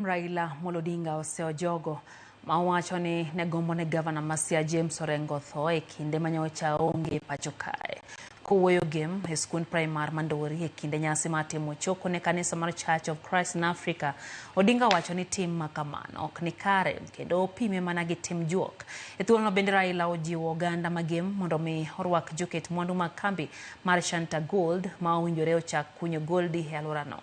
Raila Amolo Odinga oseyo jogo ma owacho ni ne gombo ne gavana ma Siaya James Orengo otho e kinde ma nyocha oonge e pacho kae. Kowuoyo Gem e skund praimar ma Ndori e kinde nyasi mar timo choko ne kanisa mar Church of Christ in Africa, Odinga owacho ni tim ma kamano ok ni kare kendo opime mana gi tim juok. E thuolono bende Raila ojiwo oganda ma Gem mondo mi orwak joket mwandu mag kambi mar Shanta Gold ma owinjore ochak kunyo goldi e alworano.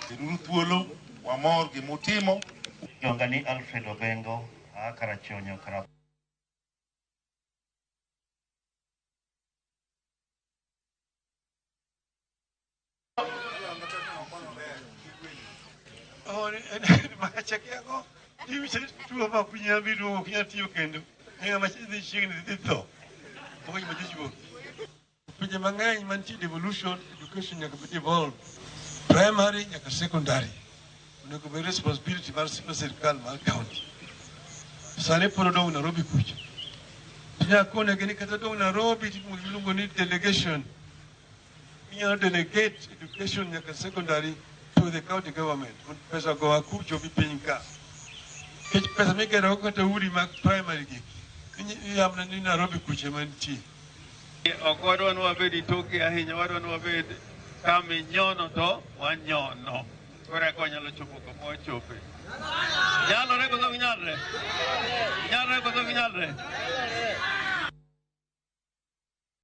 Beduru thuolo, wamor gi mutimo. Iluonga ni Alfred Obengo, aa Karachuonyo, Kara Pinje mang'eny mantie devolution, education nyaka bed devolved. Primary nyaka secondary onego bed responsibility mar sirkal mar county. Sani pod odong' Nairobi kucha. Tinyalo konegi ni kata dong' Nairobi timo gimiluongo ni delegation. Inyalo delegate education nyaka secondary to the county government. Mondo pesa go kucho bi piny ka. Nikech pesa migero kata udi mag primary gi iyamna ni Nairobi kuche mantie. Ok wadwa ni wabed itoki ahinya, wadwa ni wabed kama inyono to wanyono. Koro eka wanyalo chopo kama wachope. Nyalore koso ok nyalre? Nyalre koso ok nyalre?